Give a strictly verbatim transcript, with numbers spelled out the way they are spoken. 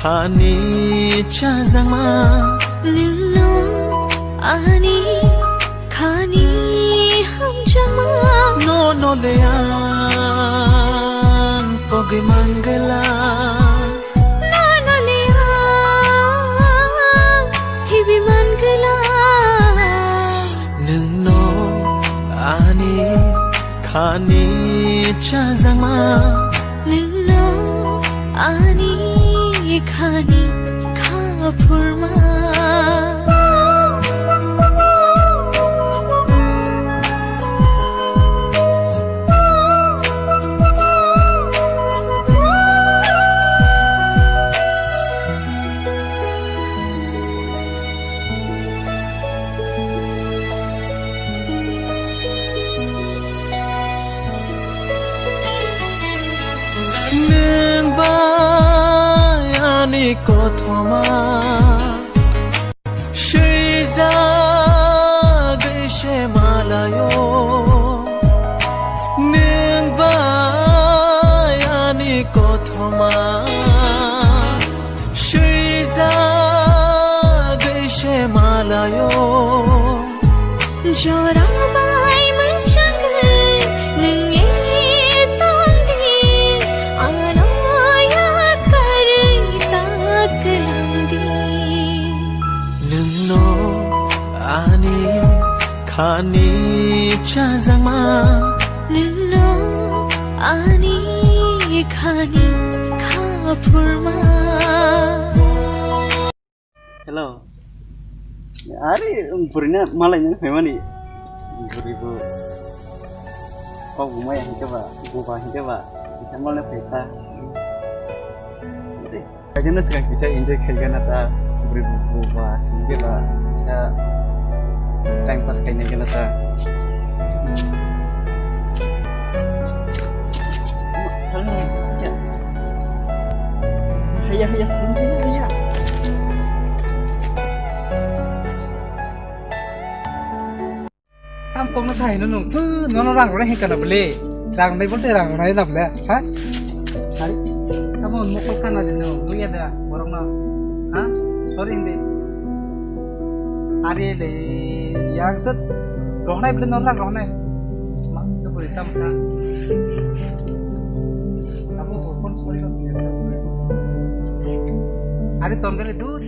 Ani chajakma. Nwngno ani khani hamjakma. Nono le ang pogwi mangwla. Nono le ang hibi mangwla. Nwngno ani khani chajakma. Nwngno ani khani kha phurma. Nwng bai ani kothoma swijagwi se malayo. Nwng bai ani kothoma swijagwi se malayo. Jora bai mwchangwi nwng le tongdi, ano yat karwi ta kwlangdi. Nwngno ani khani chajakma. Nwngno ani khani kha phurma. Hello. Ari burina malai nang phaimani. Buri bu. Kok bumai hingke ba, buba hingke ba. Bisa malai phaita. Kaisa no swkang kisa enjoy khaigana ta, bwrwi bu, bu ba, sini ba, kisa time pass khainai gana ta. Salon ya. Haya, haya, salon, haya, haya. Tam kokno sa hino nung. Thu, nono rang rwnai hingka na bole. Rang nai bolte rang rwnai na bole. Ha? Hari. Tamo mokol kana de no. Nuya da. Borok no. Ha? Sorry indi. Hari le. Yang tut. Rohnai bole nono rang rohnai. Ma, tu bole tam sa. Tamo mokol sorry no. Hari tom bole dur.